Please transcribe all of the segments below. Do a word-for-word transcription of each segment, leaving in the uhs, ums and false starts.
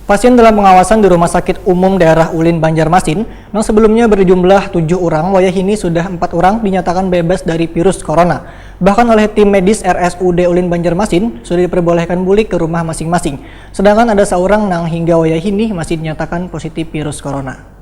Pasien dalam pengawasan di Rumah Sakit Umum Daerah Ulin Banjarmasin, yang sebelumnya berjumlah tujuh orang, wayahini sudah empat orang dinyatakan bebas dari virus corona. Bahkan oleh tim medis R S U D Ulin Banjarmasin sudah diperbolehkan bulik ke rumah masing-masing. Sedangkan ada seorang nang hingga wayahini masih dinyatakan positif virus corona.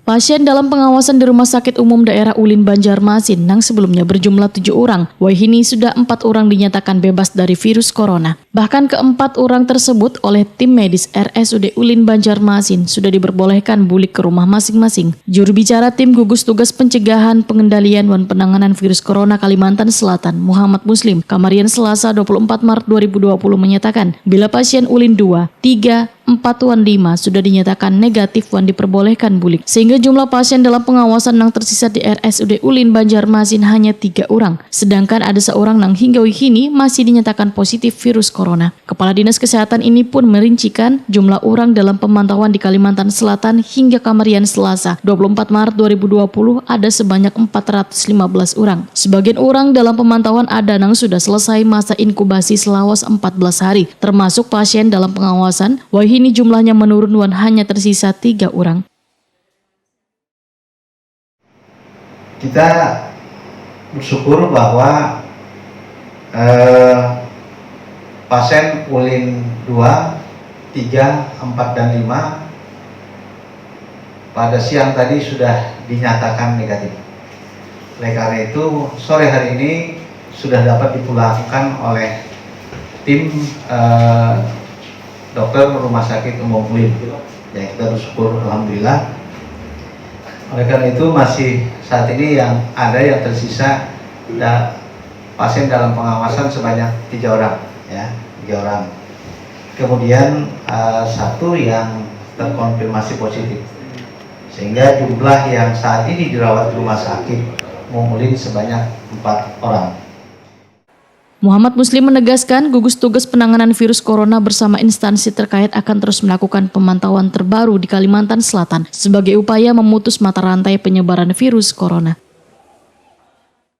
Pasien dalam pengawasan di Rumah Sakit Umum Daerah Ulin Banjarmasin nang sebelumnya berjumlah tujuh orang, wayahini sudah empat orang dinyatakan bebas dari virus corona. Bahkan keempat orang tersebut oleh tim medis R S U D Ulin Banjarmasin sudah diperbolehkan bulik ke rumah masing-masing. Juru bicara tim gugus tugas pencegahan, pengendalian, dan penanganan virus corona Kalimantan Selatan, Muhammad Muslim, kamarian Selasa dua puluh empat Maret dua ribu dua puluh menyatakan, bila pasien Ulin dua, tiga, empat wan lima sudah dinyatakan negatif wan diperbolehkan bulik, sehingga jumlah pasien dalam pengawasan nang tersisa di R S U D Ulin Banjarmasin hanya tiga orang, sedangkan ada seorang nang hingga wayahini masih dinyatakan positif virus corona. Kepala Dinas Kesehatan ini pun merincikan jumlah orang dalam pemantauan di Kalimantan Selatan hingga kamarian Selasa dua puluh empat Maret dua ribu dua puluh ada sebanyak empat ratus lima belas orang. Sebagian orang dalam pemantauan ada nang sudah selesai masa inkubasi selawas empat belas hari, termasuk pasien dalam pengawasan, wayahini jumlahnya menurun wan hanya tersisa tiga orang. Kita bersyukur bahwa eh, pasien Ulin dua, tiga, empat, dan lima pada siang tadi sudah dinyatakan negatif. Oleh karena itu, sore hari ini sudah dapat dipulangkan oleh tim eh, dokter Rumah Sakit Umum Ulin. Ya, kita bersyukur, alhamdulillah. Oleh karena itu, masih saat ini yang ada yang tersisa da, pasien dalam pengawasan sebanyak tiga orang, ya, tiga orang. Kemudian eh, satu yang terkonfirmasi positif, sehingga jumlah yang saat ini dirawat di Rumah Sakit Umum Ulin sebanyak empat orang. Muhammad Muslim menegaskan, gugus tugas penanganan virus corona bersama instansi terkait akan terus melakukan pemantauan terbaru di Kalimantan Selatan sebagai upaya memutus mata rantai penyebaran virus corona.